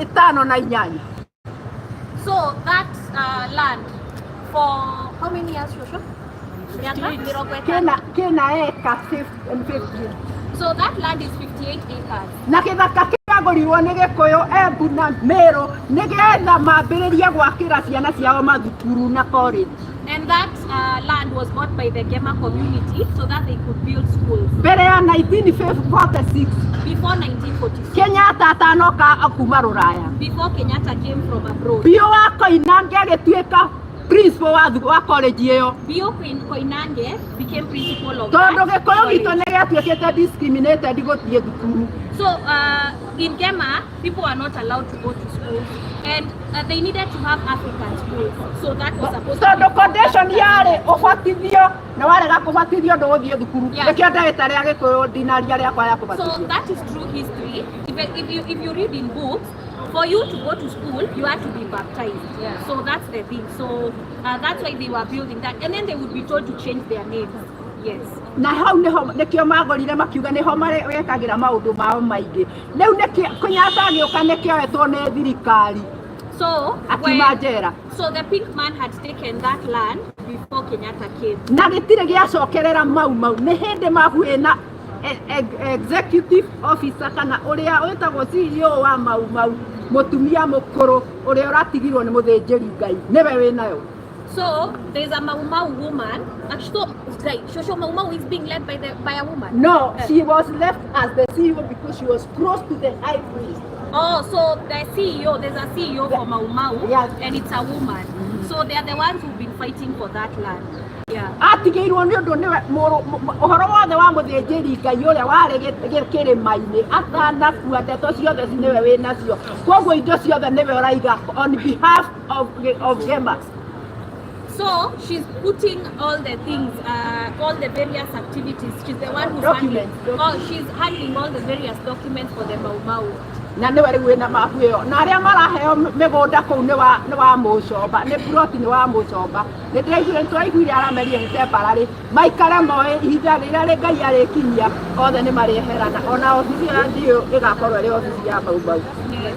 58. So that land for how many years, Shosho? Miaka 50. Kĩna eka 15. So that land is 58 acres. Na gĩthaka kĩagũrirwo nĩ Gĩkũyũ, Embu na Meru, nĩgetha mambĩrĩrie gwakĩra ciana ciao mathukuru na college. And that land was bought by the Gema community so that they could build schools mbere ya 1946. Before 1946. Kenyatta atanoka kuma rũraya. Before Kenyatta came from abroad. Biũ wa Koinange agĩtuĩka principal wa college ĩyo. Bio Koinange became principal of Tondũ that Gĩkũyũ gitũ college. Nĩ gĩatuĩkĩte discriminated gũthiĩ thukuru. So in Gema, people are not allowed to go to schools, and they needed to have African schools. So that was supposed to Tondũ be for condition African. Yarĩ ũbatithio, na warega kũbatithio ndũgũthiĩ thukuru. Nĩkĩo ndagĩtarĩ a Gĩkũyũ ndinaria rĩakwa rĩa So kũbatithio. That is true history. If you read in books, for you to go to school, you had to be baptized. So that's the thing. So that's why they were building that, and then they would be told to change their names. Yes. Na hau nĩho nĩkĩo magorire makiuga nĩho mekagĩra maũndũ mao maingĩ. Rĩu nĩkĩo Kenyatta agĩũka nĩkĩoetwo nĩ thirikari So akiuma njera. So the pink man had taken that land before Kenyatta came. Na gĩtirĩ gĩacokerera Mau Mau. Nĩ hĩndĩ mabu ĩna executive officer kana ũrĩa wĩtagwo CEO wa Mau Mau, mũtumia mũkũrũ ũrĩa ũratigirwo nĩ mũthĩnjĩri Ngai, nĩwe wĩnayo. So there's a Mau Mau woman. Actually, so, like, Shosho, Mau Mau is being led by a woman. No, she was left as the CEO because she was close to the high priest. Oh, so the CEO, there's a CEO for Mau Mau, and it's a woman. So they are the ones who've been fighting for that land. Yeah. Atigĩirwo nĩ ũndũ nĩwe ũhoro wothe wa mũthĩnjĩri Ngai ũrĩa warĩ kĩrĩma-inĩ atanakua, ndeto ciothe nĩwe wĩ nacio, koguo indo ciothe nĩwe ũraiga on behalf of Gema. So she's putting all the things, all the various activities. She's the one who's handling. Documents. Oh, she's handling all the various documents for the Mau Mau. Na nĩwe rĩu wĩna mabu ĩyo, na arĩa maraheo mĩgũnda kũu nĩ wa mũcomba, nĩ ploti nĩ wa mũcomba. Nĩ ndĩraiguire, nĩ tũraiguire aramerire nĩ temporary, maikare moĩ ihinda rĩrĩa rĩ Ngai arĩkinyia othe nĩ marĩeherana, ona obici ya ndiũ ĩgakorwo ĩrĩ obici ya Mau Mau. Yes.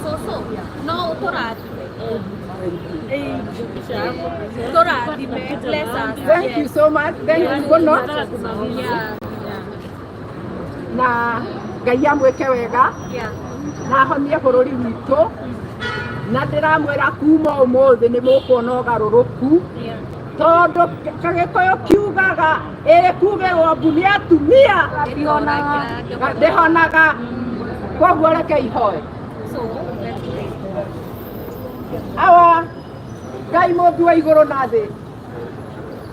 So no tũrathime. Tũrathime. Bless us. Thank you so much, thank you mũno. Na Ngai amwĩke wega na ahonie bũrũri witũ, na ndĩramwĩra kuma ũmũthĩ nĩ mũkuona ũgarũrũku, tondũ Gĩkũyũ kiugaga ĩrĩ kugĩrwo mbu nĩ atumia ndĩhonaga. Koguo reke ihoe. So let's pray. Awa Ngai mũmbi wa igũrũ na thĩ,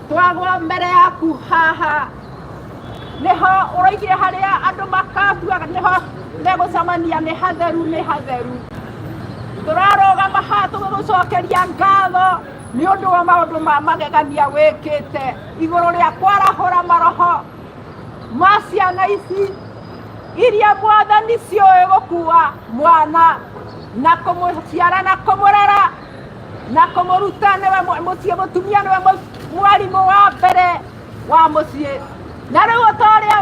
twagwa mbere yaku haha nĩho ũroigire harĩa andũ makatuaga nĩho megũcemania, nĩ hatheru, nĩ hatheru. Tũrarũgama haha tũgĩgũcokeria ngatho nĩ ũndũ wa maũndũ ma magegania wĩkĩte igũrũ rĩa kwarahũra maroho ma ciana ici iria Mwathani ciũĩ gũkua mwana na kũmũciara na kũmũrera na kũmũruta. Nĩwe mũciĩ, mũtumia nĩwe mwarimũ wa mbere wa mũciĩ. Na rĩu ta ũrĩa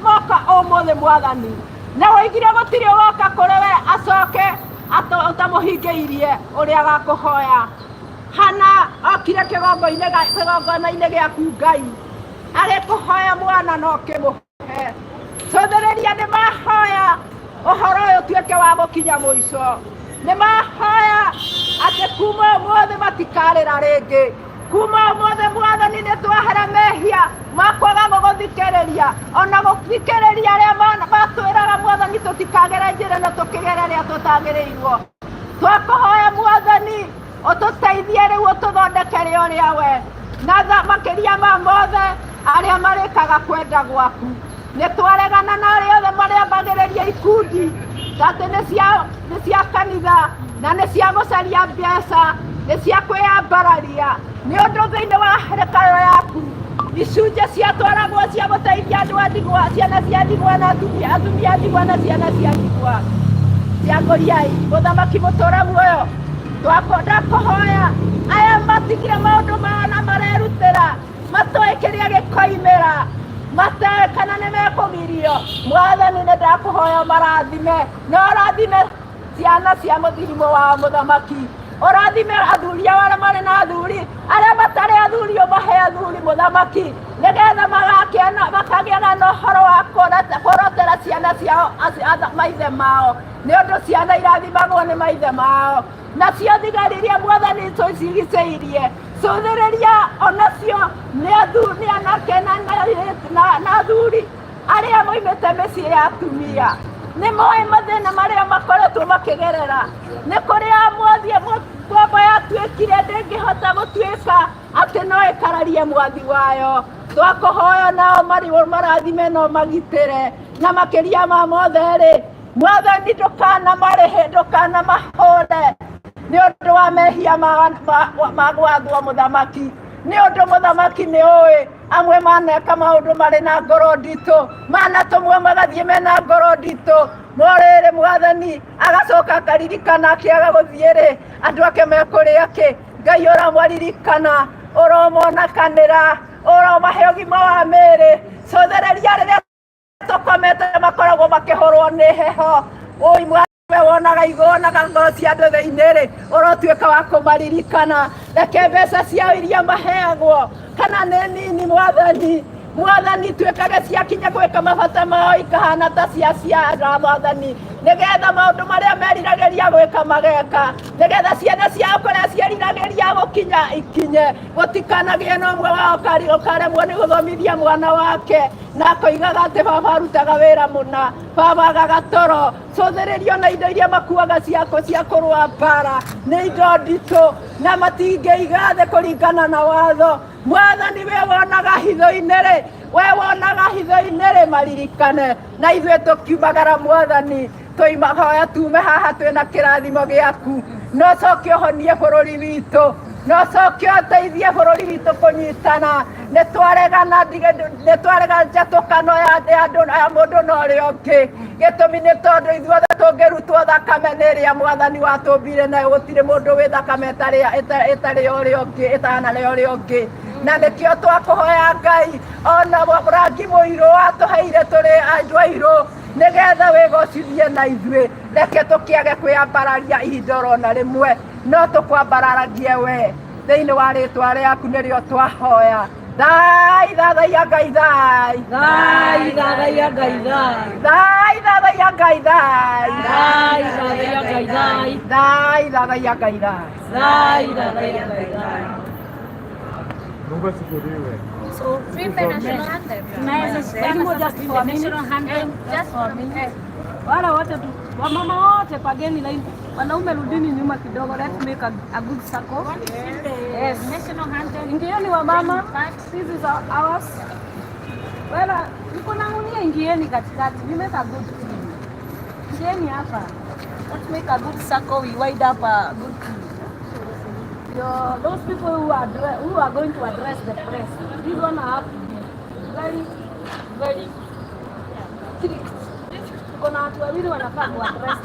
moka ũmũthĩ, Mwathani, na woigire gũtirĩ ũgoka kũrĩ we acoke ũtamũhingĩirie ũrĩa agakũhoya. Hana okire kĩgongona-inĩ gĩaku, Ngai, agĩkũhoya mwana no ũkĩmũhe. Cũthĩrĩria, nĩ mahoya ũhoro ũyũ ũtuĩke wa gũkinya mũico. Nĩ mahoya atĩ kuma ũmũthĩ matikarĩra rĩngĩ. Kuma ũmũthĩ, Mwathani, nĩ twahera mehia ma kwaga gũgũthikĩrĩria, ona gũthikĩrĩria arĩa matwĩraga, Mwathani, tũtikagere njĩra ĩno, tũkĩgere ĩrĩa tũtagĩrĩirwo. Twakũhoya, Mwathani, ũtũteithie rĩu, ũtũthondekere ũrĩa we na makĩria ma mothe arĩa marĩkaga kwenda gwaku. Nĩ twaregana na arĩa othe marĩambagĩrĩria ikundi atĩ nĩ cia kanitha na nĩ cia gũcaria mbeca, nĩ cia kwĩyambararia, nĩ ũndũ thĩinĩ wa hekarũ yaku icunjĩ ciatwaragwo cia gũteithia andũ a ndigwa, ciana cia ndigwa na atumia, atumia a ndigwa na ciana cia ndigwa cia ngũriai. Mũthamaki mũtũra muoyo, ndakũhoya aya matigire maũndũ mao na marerutĩra, matoĩ kĩrĩa gĩkoimĩra, matoĩ kana nĩ mekũgirio. Mwathani, nĩ ndakũhoya marathime na ũrathime. Ciana cia mũthirimo wa mũthamaki ũrathime athuri ao arĩa marĩ na athuri arĩa matarĩ athuri ũmahe athuri mũthamaki nĩgetha makagĩaga na ũhoro wa kũrotera ciana ciao maithe mao nĩ ũndũ ciana irathimagwo nĩ maithe mao nacio thigari iria mwathani tũcigicĩirie cũthĩrĩria onacio nĩ athuri nĩ anake na athuri arĩa moimĩte mĩciĩ ya atumia nĩ moĩ mathĩna marĩa makoretwo makĩgerera nĩ kũrĩa mwathiĩ ngombo yatuĩkire ndĩngĩhota gũtuĩka atĩ no ĩkararie mwathi wayo twakũhoya nao marathime no magitĩre na makĩria ma mothe rĩ mwathani ndũkanamarĩhe ndũkanamahũre nĩ ũndũ wa mehia ma gwathwo mũthamaki nĩ ũndũ mũthamaki nĩ ũĩ amwe maneka maũndũ marĩ na ngoro nditũ manatũmwo magathiĩ mena ngoro nditũ no rĩrĩ mwathani agacoka akaririkana akĩaga gũthiĩ rĩ andũ ake mekũrĩa kĩ Ngai ũramwaririkana ũromonakanĩra ũromahe ũgima wa mĩĩrĩ cũthĩrĩria rĩrĩa tũkomete makoragwo makĩhũrwo nĩ heho ũi we wonaga igonaga ngoro cia andũ thĩinĩ rĩ ũrotuĩka wa kũmaririkana reke mbeca ciao iria maheagwo kana nĩ nini mwathani mwathani tuĩkage ciakinya gwĩka mabata mao ikahana ta cia ciana mwathani nĩgetha maũndũ marĩa meriragĩria gwĩka mageka nĩgetha ciana ciao kũrĩa ciĩriragĩria gũkinya ikinye gũtikanagĩe na ũmwe wao ũkaremwo nĩ gũthomithia mwana wake na akoigaga atĩ baba arutaga wĩra mũna baba agaga toro cũthĩrĩrio na indo iria makuaga cia kũrũa mbara nĩ indo nditũ na matingĩiga thĩ kũringana na watho mwathani we wonaga hitho-inĩ rĩ we wonaga hitho-inĩ rĩ maririkane na ithuĩ tũkiumagara mwathani tũimahoya tume haha twĩna kĩrathimo gĩaku no coke ũhonie bũrũri witũ no coke ũteithie bũrũri witũ kũnyitana nĩ twaregana nĩ twarega njatũkano ya andũ ya mũndũ na ũrĩa ũngĩ gĩtũmi nĩ tondũ ithuothe tũngĩrutwo thakame nĩ ĩrĩa mwathani watũmbire nayo gũtirĩ mũndũ wĩ thakame ĩtarĩ ya ũrĩa ũngĩ ĩtahana ya ũrĩa ũngĩ na nĩkĩo twakũhoya Ngai ona rangi mũirũ watũheire tũrĩ andũ airũ nĩgetha wĩgocithie na ithuĩ reke tũkĩage kwĩambararia ihinda orona rĩmwe no tũkwambararagie we thĩinĩ wa rĩtwa rĩaku nĩrĩo twahoya thai thathaiya Ngai thai thai thathaiya Ngai thai thai thathaiya Ngai thai thai thathaiya Ngai thai thai thathaiya Ngai thai thai thathaiya Ngai thai. Mungu asifiwe. So read the national anthem. Just for a minute. Just for a minute. Wala wote wamama wote pageni line, wanaume rudini nyuma kidogo. Let's make a good circle. Yes. National anthem. Ingieni wamama, this is ours. Wala niko na ngunia, ingieni katikati. We make a good team. Ingieni hapa. Let's make a good circle. We wind up a good team. Those people who are going to address the press, this one have to be very, very strict. Kuna watu wawili wanafaa ku address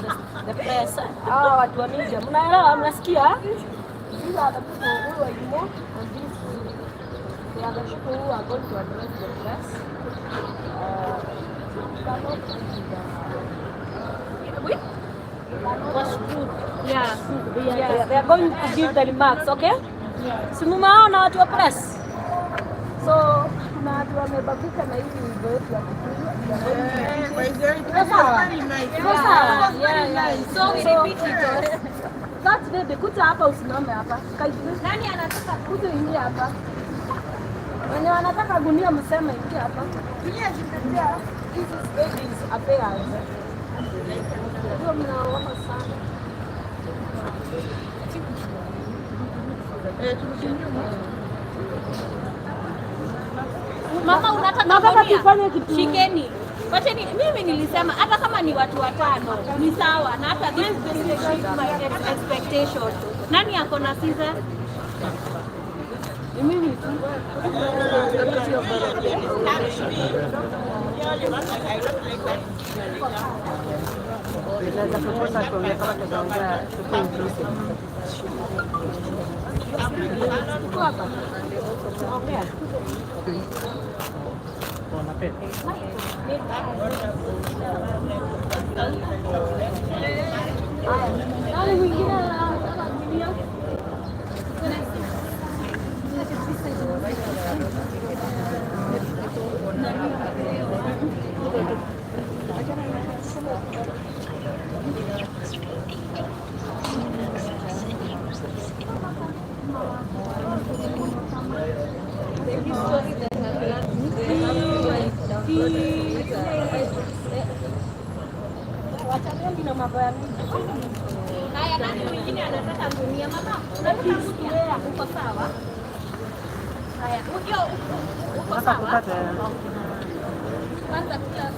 the press. Hawa watu wa media, mnaelewa, mnasikia? These are the people who are remote on this Zoom. They are the people who are going to address the press. Yeah. Yeah. They are going to give the remarks, okay? Si mumeona watu wa press? So kuna watu wamebabuka na hivi wimbo yetu ya Kikuyu. Iko sawa? So we repeat it. That baby, kuja hapa usimame hapa. Nani anataka kuja ingia hapa? Wenye wanataka gunia mseme ingia hapa. This is babies affairs. Ndio mnaona sana. Mama unataka gunia? Shikeni. Wacheni, mimi nilisema hata kama ni watu watano ni sawa, na hata this is my expectation. Nani ako na scissor? Ni mimi tu. Tunaweza kukosa kuongea kama tunaongea tuko inclusive. Tuko hapa. Ongea. Nani mwingine anataka gunia? Wachaneni na mambo ya mingi. Haya, nani mwingine anataka gunia? Mama, unataka gunia? Uko sawa? Haya, uko sawa? Kwanza kula.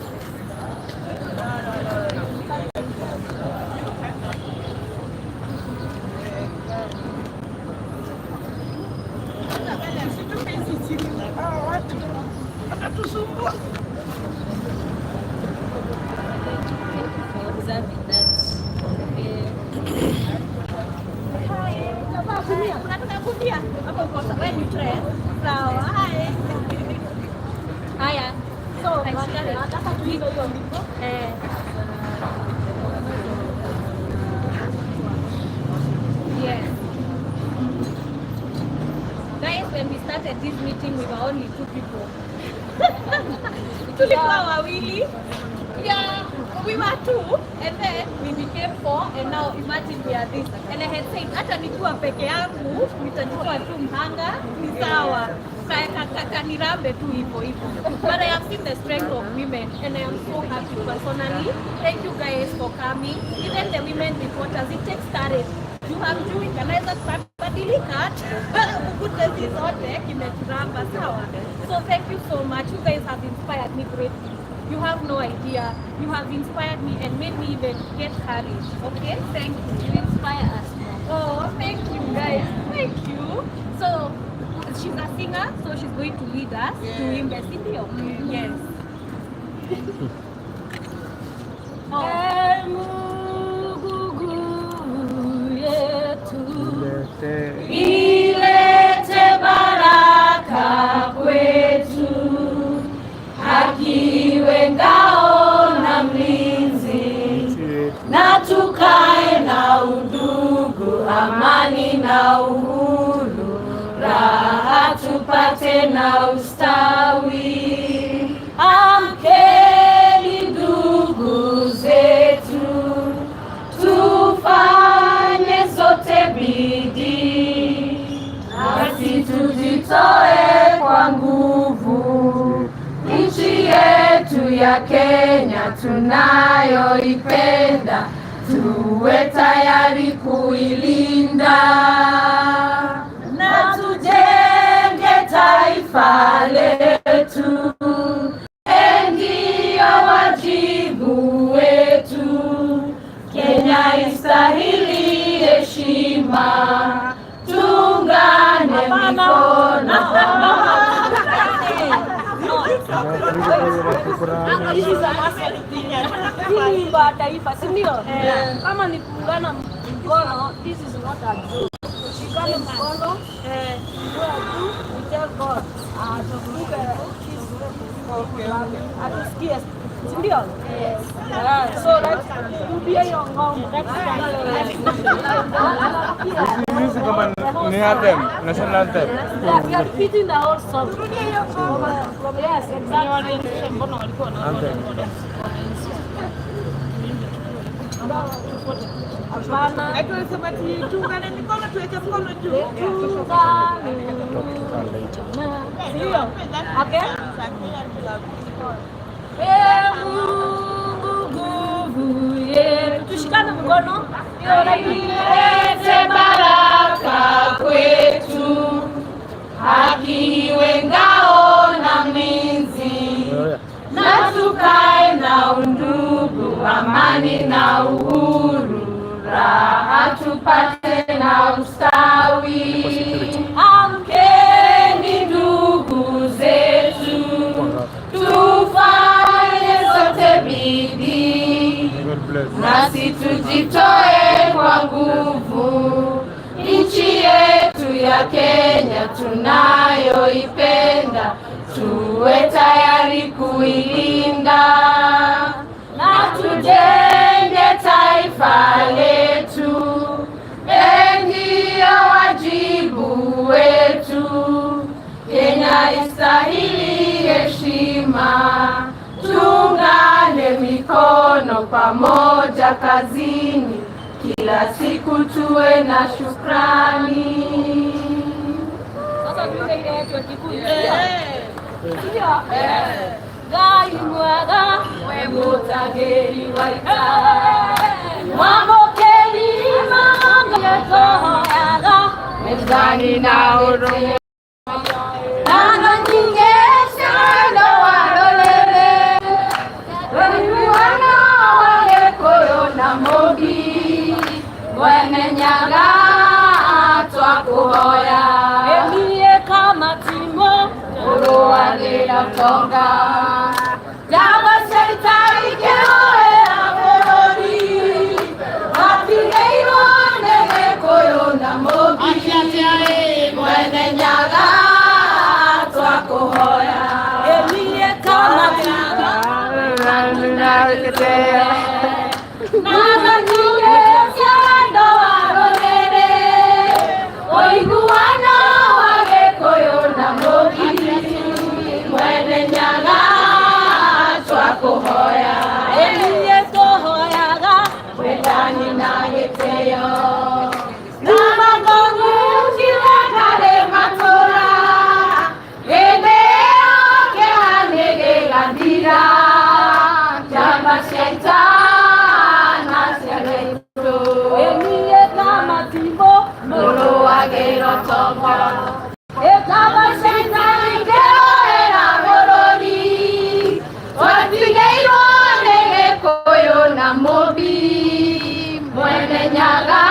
Watatusumbua. For observing that. Unataka gunia? Hapo uko sawa. Wewe ni dress. Sawa. Haya. Haya. So, nataka tuimbe hiyo wimbo. Eh. Yes. Guys, when we started this meeting, we were only two people. Tulikuwa wawili. Yeah, we were two, and then we became four, and now imagine we are this. And I had said, hata nikiwa peke yangu, nitajitoa tu mhanga, ni sawa. Kanirambe tu hivyo hivyo. But I have seen the strength of women, and I am so happy personally. Thank you guys for coming. Even the women reporters, it takes courage. You hamjui kanaweza kubadilika mkute zote kimeturamba sawa. So thank you so much. You guys have inspired me greatly. You have no idea. You have inspired me and made me even get courage. Okay, thank you. You inspire us more. Oh, thank you guys. Thank you. So she's a singer, so she's going to lead us to imbe, si ndio? Yes. Oh. Ee Mungu nguvu yetu, Ilete ilete baraka kwetu, haki iwe ngao na mlinzi, nchi yetu. Na tukae na undugu, amani na uhuru, raha tupate na ustawi. Amkeni ndugu zetu, tufanye sote bidii, nasi tujitoe kwa nguvu nchi yetu ya Kenya tunayoipenda, tuwe tayari kuilinda na tujenge taifa letu. Ndiyo wajibu wetu, Kenya istahili heshima, tuungane mikono. Shukrani. Hii ni wimbo wa taifa, si ndio? Kama ni kuungana mkono, this is not a joke. Tushikane mkono, tuwe juu, we tell God atukumbuke, atusikie, si ndio? Yeah, so let's turudie hiyo ngoma. Music kama ni anthem, national anthem. Yeah, we are repeating the whole song. Yes, exactly. Anthem. Hapana. Tunasema tuungane mikono, tuweke mkono juu. Tuungane. Ndio. Okay. Ee Mungu nguvu yetu. Tushikane mkono. Ilete baraka kwetu, haki iwe ngao na mlinzi, na tukae na undugu, amani na uhuru, raha tupate na ustawi. Amkeni ndugu zetu, tufanye sote bidii, God bless. Nasi tujitoe kwa nguvu, nchi yetu ya Kenya tunayoipenda, tuwe tayari kuilinda na tujenge taifa letu. kazini, kila siku tuwe na shukrani. Sasa tuende ile yetu ya Kikuyu. Sio? Ngai mwega we mũtagĩri wa ita, mwamũkĩri tũhoyaga mezani na ũrũmwe na nyingĩ cia wendo wa rũrĩrĩ, ũiguano wa Gĩkũyũ na Mũmbi, Mwene Nyaga twakũhoya. Ĩniĩ kamatimũ ũrũagĩra ũtonga, njamba cia ita ikĩrũĩra bũrũri, matigĩirwo nĩ Gĩkũyũ na Mũmbi, Mwene Nyaga twakũhoya. Ĩniĩ kamatimũ na nyingĩ cia wendo wa rũrĩrĩ, ũiguano wa Gĩkũyũ na Mũmbi, Mwene Nyaga twakũhoya. Ĩniĩ tũhoyaga wendani na gĩtĩo na magogu kinya matũra, hĩndĩ ĩyo kĩeha nĩ gĩgathira, njamba cia ita na cia gaitũ Ĩniĩ kamatimũ mũrũagĩra ũtonga, njamba cia ita ikĩrũĩra bũrũri, twatigĩirwo nĩ Gĩkũyũ na Mũmbi, Mwene Nyaga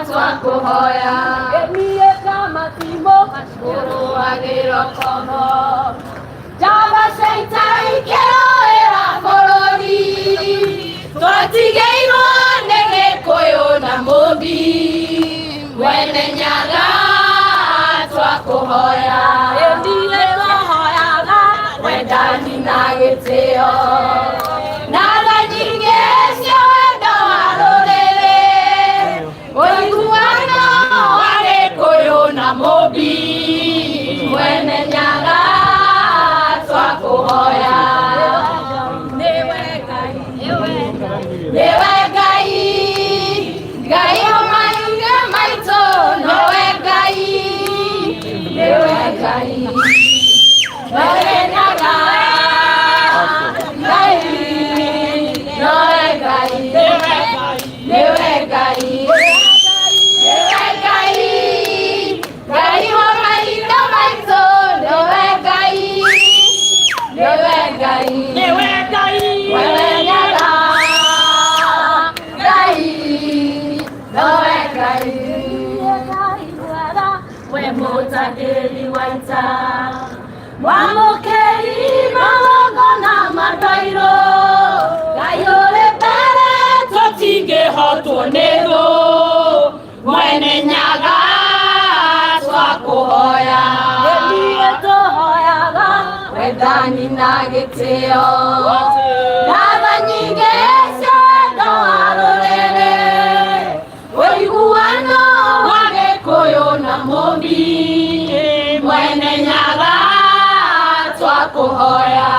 twakũhoya. Ĩniĩ kamatimũ mũrũagĩra ũtonga, njamba cia ita ikĩrũĩra bũrũri, twatigĩirwo nĩ Gĩkũyũ na Mũmbi, Mwene Nyaga twakũhoya. Ĩniĩ tũhoyaga wendani na gĩtĩo na tha nyingĩ cia wendo wa rũrĩrĩ, ũiguano wa Gĩkũyũ na Mũmbi, Mwene Nyaga twakũhoya. Nĩwe Ngai. Nĩwe Ngai, Ngai wa maithe maitũ, nowe Ngai, nĩwe Ngai, Mwene Nyaga Ngai, nowe Ngai, nĩwe Ngai, nĩwe Ngai, Ngai wa maithe maitũ, nowe Ngai, nĩwe Ngai, Nĩwe Ngai. Mwene Nyaga Ngai, nowe Ngai. Ngai mwega we mũtagĩri wa ita, mwamũkĩri magongona ma ndwairũ, Ngai ũrĩ mbere tũtingĩhotwo nĩ thũ, Mwene Nyaga twakũhoya. Ĩniĩ tũhoyaga wendani na gĩtĩo na tha nyingĩ cia wendo wa rũrĩrĩ, ũiguano wa Gĩkũyũ na Mũmbi, Mwene Nyaga twakũhoya.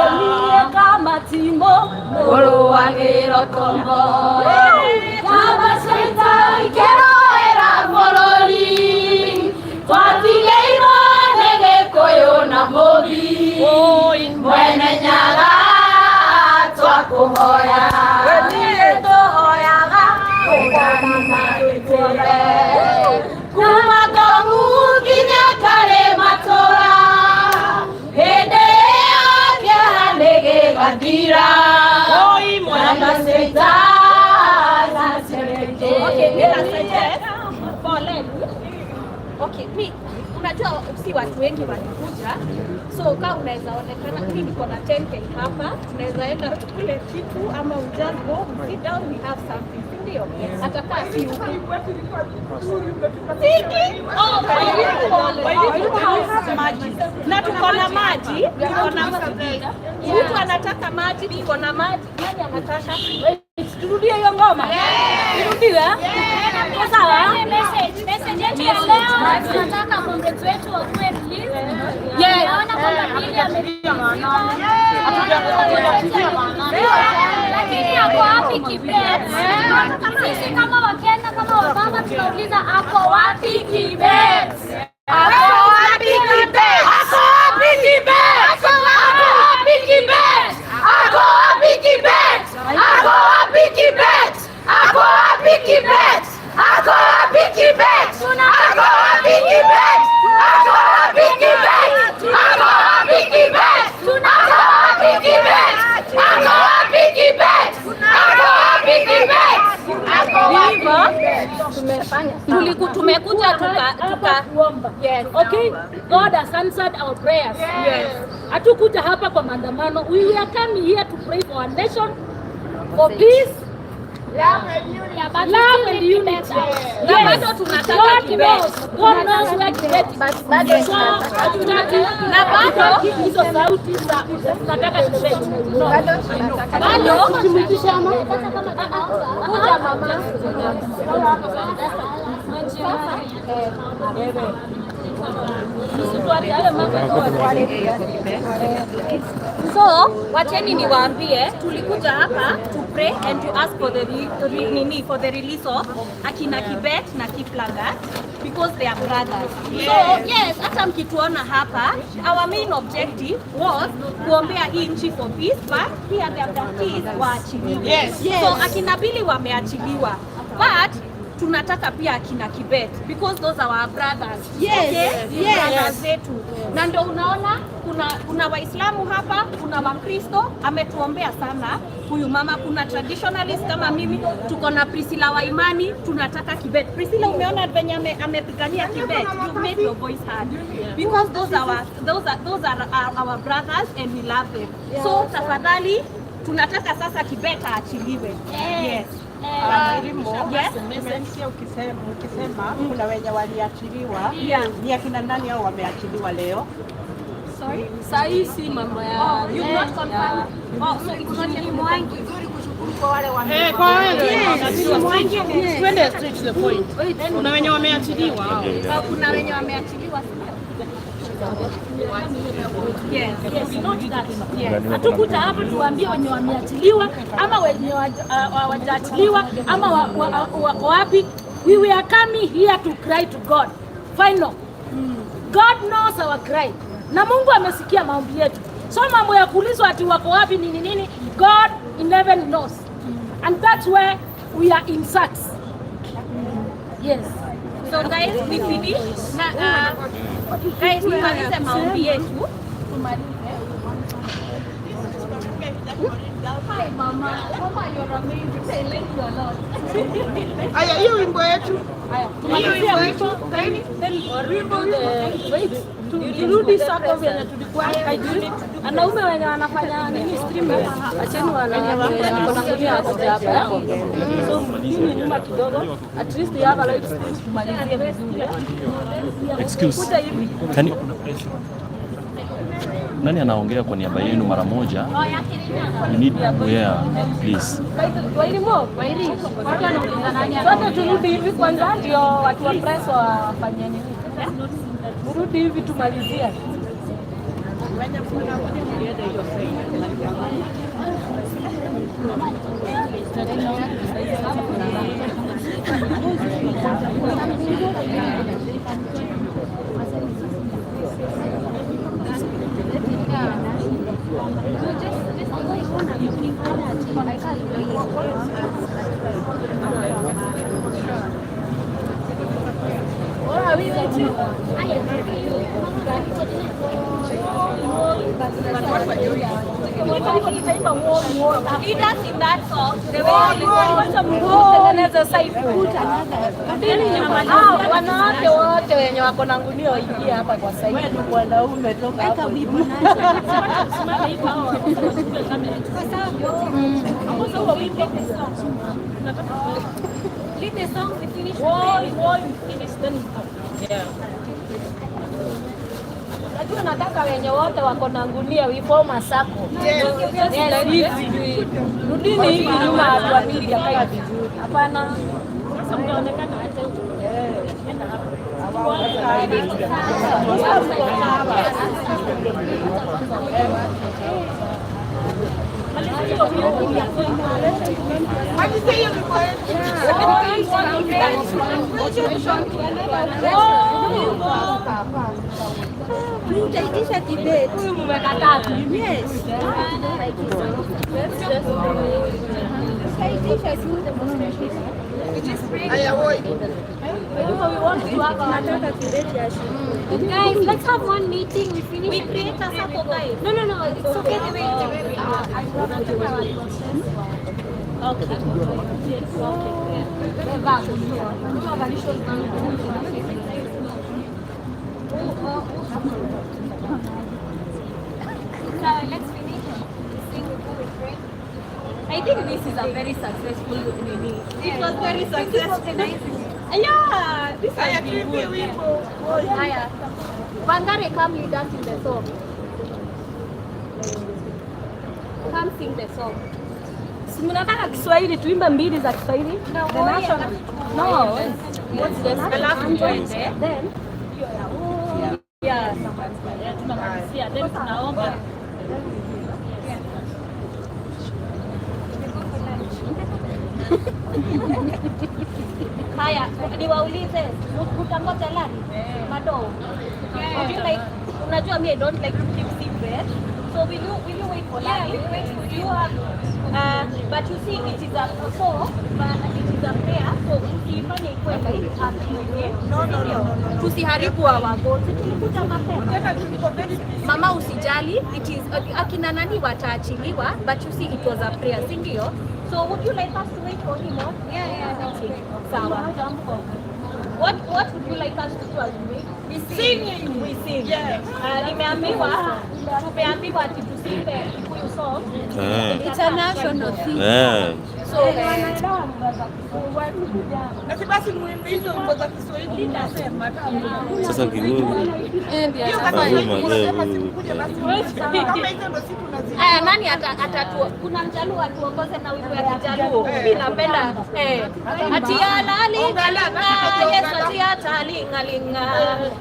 Ĩniĩ kamatimũ mũrũagĩra ũtongo, njamba cia ita ikĩrũĩra bũrũri, twatigĩirwo nĩ Gĩkũyũ na Mũmbi, Mwene Nyaga twakũhoya. Ĩniĩ tũhoyaga wendani na gĩtĩo kuma Kongu nginya karĩ matũra, hĩndĩ ĩyo kĩeha nĩ gĩgathira, njamba cia ita na cia gaitũ. Okay, mi na suggest poleni. Okay, mi unajua si watu wengi walikuja, so ka unaweza onekana, mi niko na 10K hapa, tunaweza enda tukule kitu ama we just go, we sit down, we have something, si ndio? Hata kaa si huku. Siki? Oh, pole. Maji. Na tuko na maji, tuko na mtu anataka maji, tuko na maji. Nani anataka? Wait, turudie hiyo ngoma. Turudiwe? Tuko sawa? Message yetu ya leo tunataka comrades wetu wakuwe released. Naona kwamba Billy amereleasiwa. Lakini ako wapi Kibet? Sisi kama Wakenya, kama wababa tunauliza ako wapi Kibet? Ako wapi Kibet? Ako wapi Kibet? Ako wapi Kibet? Ako wapi Kibet? Ako wapi Kibet? Ako wapi Kibet? Ako wapi Kibet? Ako wapi Kibet? Ako wapi Kibet? Ako wapi Kibet? Ako wapi Kibet? Ako wapi Kibet? Ako wapi Kibet? Ako wapi Kibet? Tumekuja tuka kuomba. Yes. Okay? God has answered our prayers. Yes. Hatukuja hapa kwa maandamano. We are coming here to pray for our nation, for peace, Yeah, but love we and still need unity. Kibet. Na Yes. bado tunataka God Kibet. knows. God knows where Kibet is. So hatutaki Na bado hatutaki hizo sauti za tunataka Kibet. No. Bado Tumitisha ama? Kuja mama. So, wacheni niwaambie, tulikuja hapa to pray and to ask for the nini, for the release of akina Kibet na Kiplagat because they are brothers. So, yes, hata mkituona hapa, our main objective was kuombea hii nchi for peace, but pia the abductees waachiliwe. Yes. So, akina Billy wameachiliwa. But tunataka pia akina Kibet because those are our brothers. Yes. Okay? Yes. Brothers zetu. Na ndio unaona kuna Waislamu hapa, kuna Wakristo, ametuombea sana huyu mama. Kuna traditionalist kama mimi, tuko na Priscilla wa imani, tunataka Kibet. Priscilla, umeona venye amepigania Kibet? You made your voice heard because those are our brothers and we love them. So tafadhali tunataka sasa Kibet aachiliwe. Yes. Yes. Nimesikia ukisema kuna wenye waliachiliwa. Ni akina nani hao wameachiliwa leo? Sorry? Saa hii si mambo ya Oh, you've not confirmed. Oh, so it's not yet Mwangi. Eh, kwa wewe. Twende straight to the point. Kuna wenye wameachiliwa hao. Kuna wenye wameachiliwa, sio? Yes. Yes, not that. Hatukuja hapa tuwaambie wenye wameachiliwa ama wenye hawajaachiliwa ama wako wapi. We were coming here to cry to God. Final. God knows our cry. Na Mungu amesikia maombi yetu. So mambo ya kuulizwa ati wako wapi nini nini, God in heaven knows. And that's where we are in search. Yes. So guys, we finish. Na, guys, tumalize maombi yetu. Tumalize. Hi mama. Mama, you're amazing. I like you a lot. Aya, hiyo wimbo yetu. Hiyo wimbo yetu. Wait, turudi sako venye tulikuwa kaijuri. Wanaume wenye wanafanya nini stream, acheni wanawake wenye wako na ngunia wakuja hapa. So mrudini nyuma kidogo, at least you have a live stream tumalizie vizuri. Excuse. Kuja hivi. Can you, nani anaongea kwa niaba yenu mara moja? You need, yeah, please. Wairimu, sote turudi hivi kwanza, ndio watu wa press wafanye nini. Mrudi hivi tumalizie. Lead us in that song. The way we Tengeneza side. Ah, wanawake wote wenye wako na ngunia waingie hapa kwa side. Wewe ni mwanaume, toka hapo. Simama hivi hao wachukue kamera. Ongoza huo wimbo. Lead the song, we finish. Woi, woi, finish then we come. Yeah. Najua nataka wenye wote wako na ngunia we form a circle. Yes. Yes, hivi. Rudini hivi nyuma watu wa media kai vizuri. Hapana. Sasa mtaonekana aje? Utaitisha Kibet. Huyu mmekataa. Yes. Utaitisha tu. Nataka Kibet ya shule. Guys, let's have one meeting. We finish. We create a circle, guys. No, no, no. It's okay the way we are. Okay. So let's finish. Sing before we pray. I think this is a very successful meeting. It was very Thank you for successful. organizing it. Yeah, this has been good. Haya. Wangare, come lead us in the song. Come sing the song. Si mnataka Kiswahili tuimbe mbili za Kiswahili? No, The national. No. What's this? Alafu tuende. Then Yeah. Tunamalizia then tunaomba. Haya, niwaulize mtangoja lani? Mado. Would you like, unajua me I don't like to keep secret. So will you wait for Lani? Yeah, we'll wait for Do you have but you see it is a so but it is a prayer, so usiifanye ikuwe like a thing. No, no, no, no. Tusiharibu our goals. Tulikuja mapema. Mama usijali, it is akina nani wataachiliwa, but you see it was a prayer, si ndio? So would you like us to wait for him or? Yeah, yeah. Okay, sawa. What would you like us to do as we wait? We sing. We sing. Yes. Nimeambiwa, tumeambiwa ati tusimbe Kikuyu song. Eh. it's a national thing. Eh. So Na si basi muimbe hizo wimbo za Kiswahili nasema Sasa Kikuyu. Hiyo kama unasema sikuje basi kama hizo ndo siku tunazi. Aya, nani atatua? Kuna mjaluo atuongoze na wimbo ya Kijaluo. Mimi napenda atia lalingalinga Yesu atia talingalinga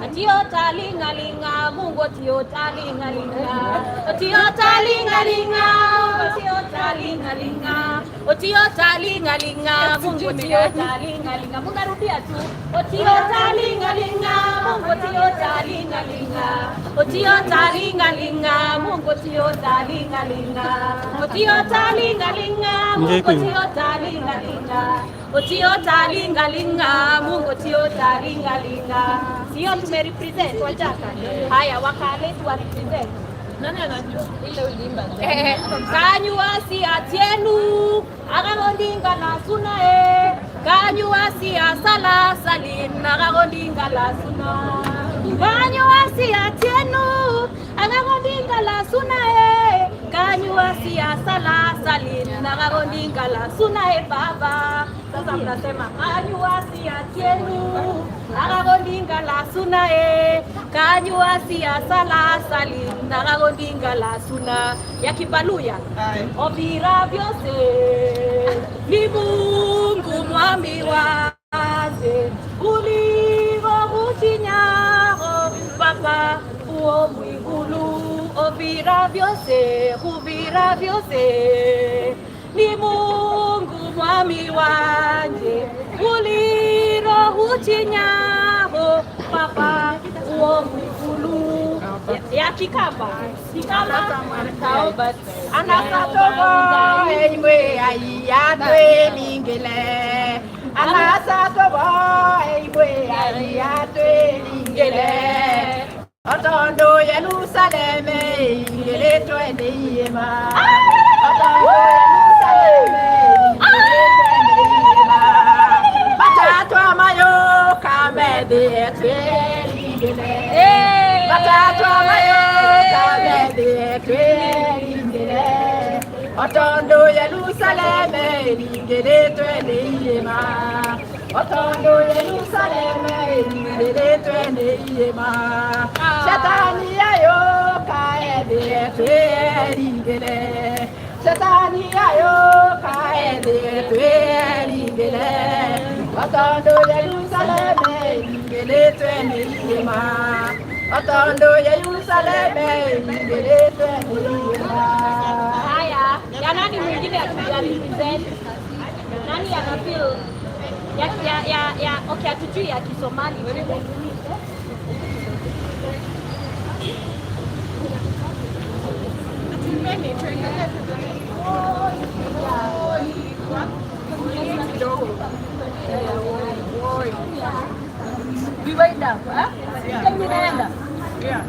atio talingalinga Mungu atio talingalinga atio talingalinga atio talingalinga otio talingalinga Mungu otio talingalinga. Munarudia tu otio talingalinga Mungu otio talingalinga otio talingalinga Mungu otio talingalinga otio talingalinga Mungu otio talingalinga otio talingalinga Mungu otio talingalinga. Sio tumerepresent wachaka. Haya, wakale tu represent. Nani anajua ile uliimba? Kanyuasi atienu akangondinga la suna e kanyuasi asala salin akangondinga la suna kanyuasi atienu akangondinga la suna e kanyuasi asala salin akangondinga la suna e baba. Sasa mnasema kanyuasi atienu akangondinga la suna e kanyuasi asala salin akangondinga la suna ya Kibaluya. Obira vyose ni Mungu mwami waze ulivo kuchinyago papa uo mwigulu obira vyose hubira vyose ni Mungu mwami wanje uliro huchinyago papa uo mwigulu ya Kikamba. Kikamba Anasatobo eimwe aiyatwe lingele Anasatobo eimwe aiyatwe lingele Otondo Yerusaleme ingele twende iyema Otondo Yerusaleme ingele twende iyema Batatwa mayo kamede twelingele Batatwa mayo kamede twelingele Otondo Yerusaleme ingele twende iyema Otondo Yerusaleme ingele twende iyema Shetani ayo kaede twelingele Shetani ayo kaede twelingele Otondu Yerusalemu ingĩrĩtwe nĩ irĩma, otondu Yerusalemu ingĩrĩtwe nĩ irĩma. Haya, ya nani mwingine hatuja represent? Nani ana feel ya okay, hatujui ya Kisomali. Wewe. We wind up, eh? Kama inaenda. Yeah,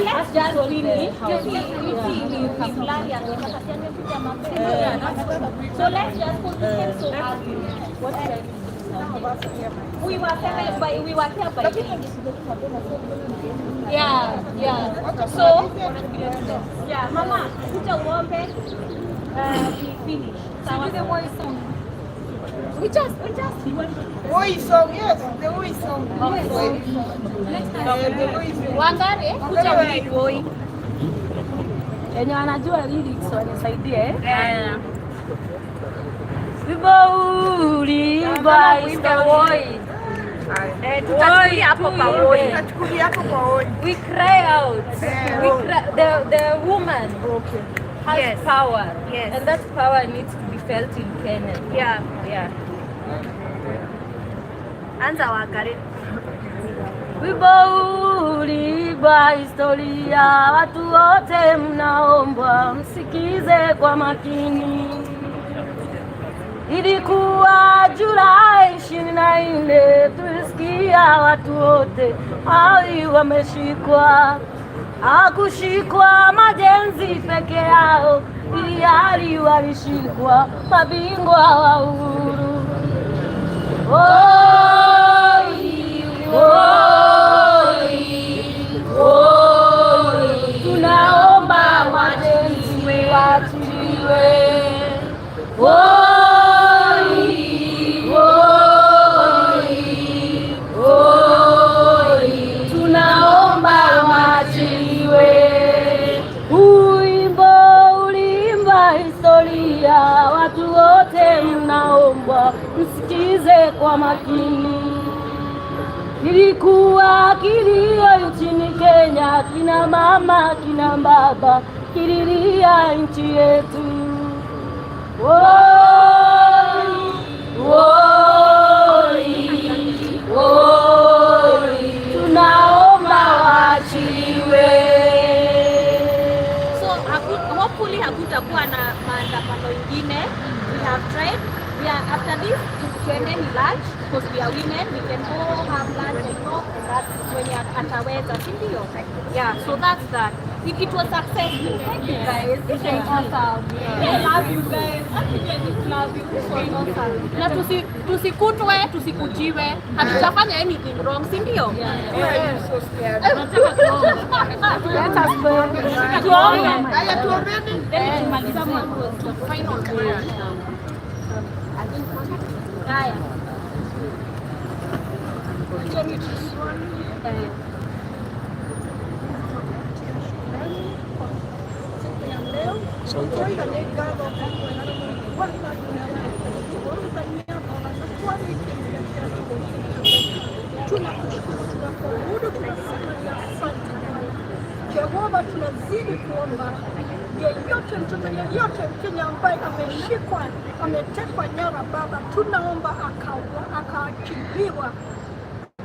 let's just finish. You see, ni fulani ametoka, si amekuja mapema. So let's just put this so early. What time is it now? We were here by 8. Yeah. So, yeah, mama, kuja uombe. We finish. Sawa. Do the voice song. We just Woi song, yes, the woi song. Okay. The woi song. Wangare, kuja ulead woi. Wenye wanajua lyrics wanisaidie. Eh? Wimbo uliimba historia. Tutachukulia hapo pa woi. Tutachukulia hapo kwa woi. We cry out. We cry, the woman has power. And that power needs to be felt in Kenya. Yeah. Anza Wangare. Wimbo uliimba historia, watu wote mnaombwa msikize kwa makini. Ilikuwa Julai 24, tulisikia watu wote hali wameshikwa. Hakushikwa ma-Gen Z peke yao, ili hali walishikwa mabingwa wa uhuru. Oi, oi, oi, tunaomba ma-Gen Z waachiliwe. Oi, oi, oi, tunaomba waachiliwe. Wimbo uliimba historia, watu wote mnaombwa msikize kwa makini. Ilikuwa kilio nchini Kenya, kina mama kina baba kililia nchi yetu. Oi, oi, oi, tunaomba waachiliwe. So hopefully hakutakuwa na maandamano ingine. We have tried. We are after this tuendeni lunch because we are women. We can go have lunch and talk and that's mwenye ataweza, si ndio? Yeah, so that's that. It was successful. Thank you guys. This was awesome. I love you guys. Actually, I just love you. This was awesome. Na tusikutwe,tusikujiwe. Hatujafanya anything wrong, si ndio? Let us go. Tuombe. Haya, tuombeni. Then tumalizie final word. Haya. Eh. Siku ya leo ngatho tunakushukuru, tunakuabudu, tunasema ni asante Bwana. Jehova, tunazidi kuomba yeyote, mtoto yeyote Mkenya ambaye ameshikwa, ametekwa nyara, Baba, tunaomba akaachiliwa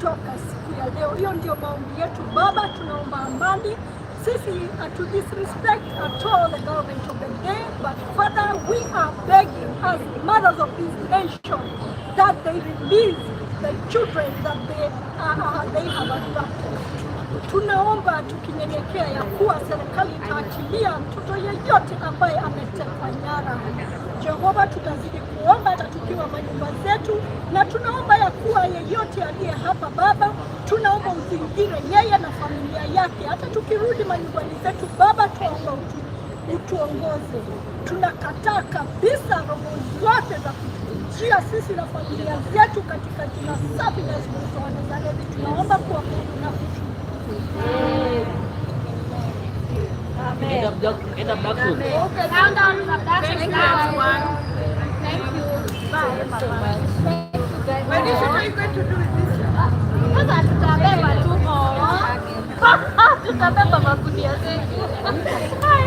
toka siku ya leo. Hiyo ndio maombi yetu Baba, tunaomba amani. Sisi hatu disrespect at all the government of the day, but Father, we are begging as mothers of this nation that they release the children that they have abducted. Tunaomba tukinyenyekea ya kuwa serikali itaachilia mtoto yeyote ambaye ametekwa nyara. Jehova, tutazidi kuomba hata tukiwa manyumba zetu, na tunaomba ya kuwa yeyote aliye hapa Baba, tunaomba uzingire yeye na familia yake. Hata tukirudi manyumbani zetu Baba, tuomba utuongoze. Tunakataa kabisa roho zote za kututisha. njia sisi na familia zetu katika jina safi la Yesu Kristo wa Nazareti. Tunaomba kuabudu na kushukuru. End abduction. Okay, Countdown to abduction. Thank you, everyone. Thank you. Bye. Thank you guys. What are you going to do with this? Sasa tutabeba tu, tutabeba magunia zetu. Hi,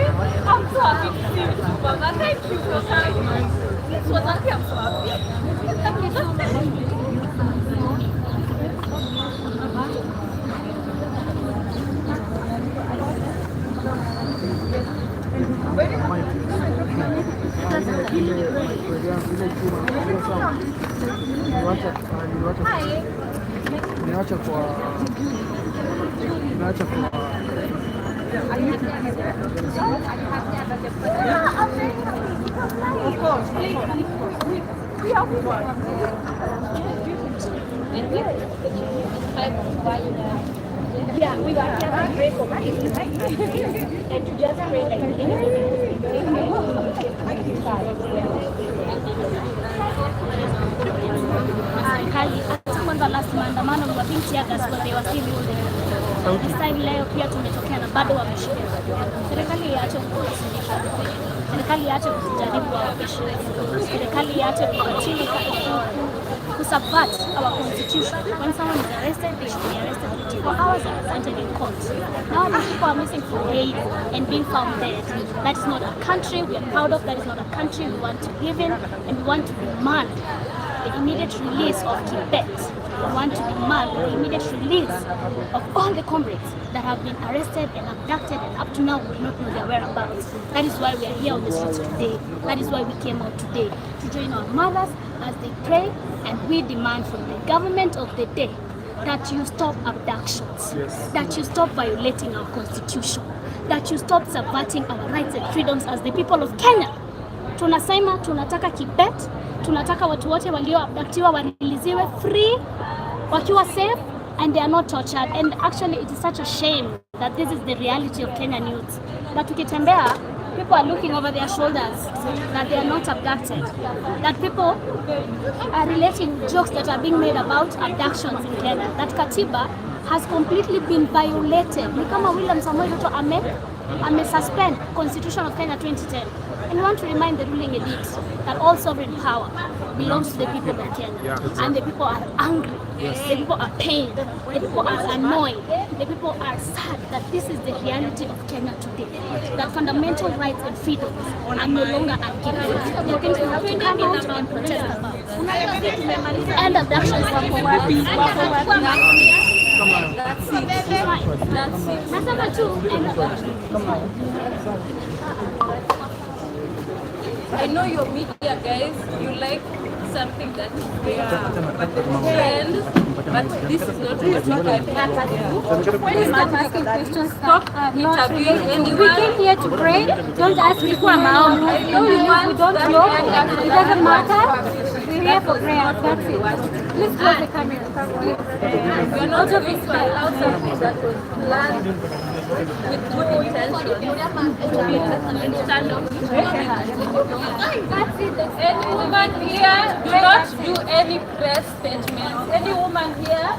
I'm so happy to see you too, Mama. Thank you for coming. This was happy. I'm so happy. Thank you so much. Niwacha kwa Of course. We are Yeah, we were here to pray for peace and to just pray like anything. Serikali hata kwanza last maandamano we were being tear gas but they were still holding. This time leo pia tumetokea na bado wameshikilia. Serikali iache kutusilisha. Serikali iache kujaribu our patience. Serikali iache kukatili, kusubvert our constitution. When someone is arrested, they should be arrested 24 hours and presented in court. Now these people are missing for days and being found dead. That is not a country we are proud of. That is not a country we want to live in, and we want to demand the immediate release of Kibet. We want to demand the immediate release of all the comrades that have been arrested and abducted, and up to now we do not know their whereabouts. That is why we are here on the streets today. That is why we came out today, to join our mothers as they pray, and we demand from the government of the day that you stop abductions, that you stop violating our constitution, that you stop subverting our rights and freedoms as the people of Kenya. Tunasema tunataka Kibet, tunataka watu wote walioabductiwa wareleasiwe free, wakiwa safe and they are not tortured. And actually it is such a shame that this is the reality of Kenyan youth. That tukitembea, people are looking over their shoulders that they are not abducted. That people are relating jokes that are being made about abductions in Kenya. That Katiba has completely been violated. Ni kama William Samoei Ruto ame suspend Constitution of Kenya 2010. And we want to remind the ruling elite that all sovereign power belongs to the people of Kenya. And the people are angry. The people are pained. The people are annoyed. The people are sad that this is the reality of Kenya today. That fundamental rights and freedoms are no longer a given. The things we have to come out and protest about. And abductions wako wapi? Wako wapi? That's it. That's it. Nasema tu end abductions. I know your media guys, you like something that is very trend, but this is not what I plan to do. Please stop asking questions. Stop Not interviewing related to. anyone. We came here to pray. Don't ask if we know. We believe, we don't know. It doesn't matter. We're here for prayer. That's it. Please close the camera. Please. We are not going to allow something that was planned with good intentions to be turned off. That's it. Any woman here, do not do any press statements. Any woman here,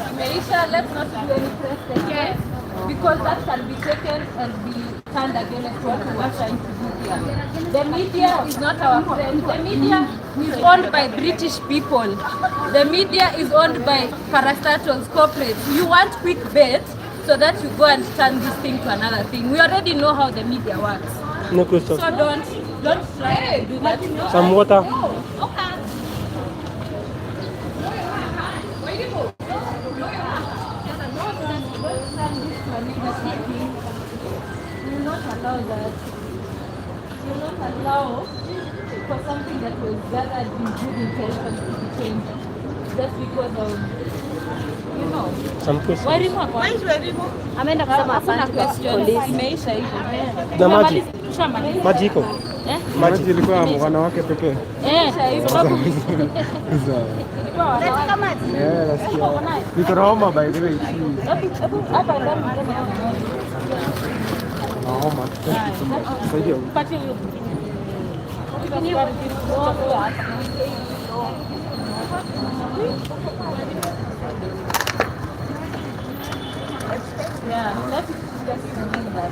imeisha, let's not do any press statements because that can be taken and be turned against what we are trying to do here. The media is not our friend. The media is owned by British people. The media is owned by parastatals, corporates. You want quick bait so that you go and turn this thing to another thing. We already know how the media works. No question. So don't try to do that. Some water. Okay. We will not allow that. We will not allow for something that was gathered in good intentions to be changed just because of. Some questions. Wairimu ako wapi? Ameenda kusema Hakuna asante kwa questions. polisi. Imeisha hivyo. Na maji. Tushamaliza. Maji iko. Eh? Maji ilikuwa wanawake pekee. Eh, sababu Sawa. Eh, nasikia. Niko na homa by the way. Hapa ndani tena. Na homa. Thank you so much. Saidia. Patie hiyo. Yeah, let's just do that.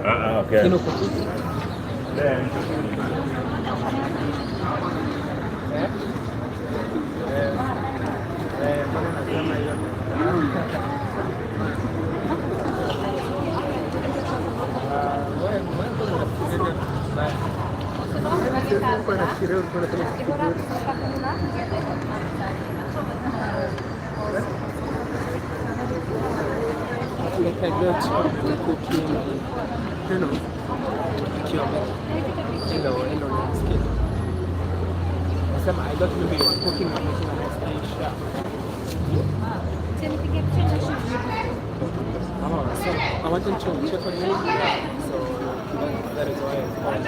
Ah, okay. Like I got cooking, you know, endo endo nasikia. Nasema I got maybe you are cooking and making a nice dish. Oh, so I wanted to check on you. So that is why I called.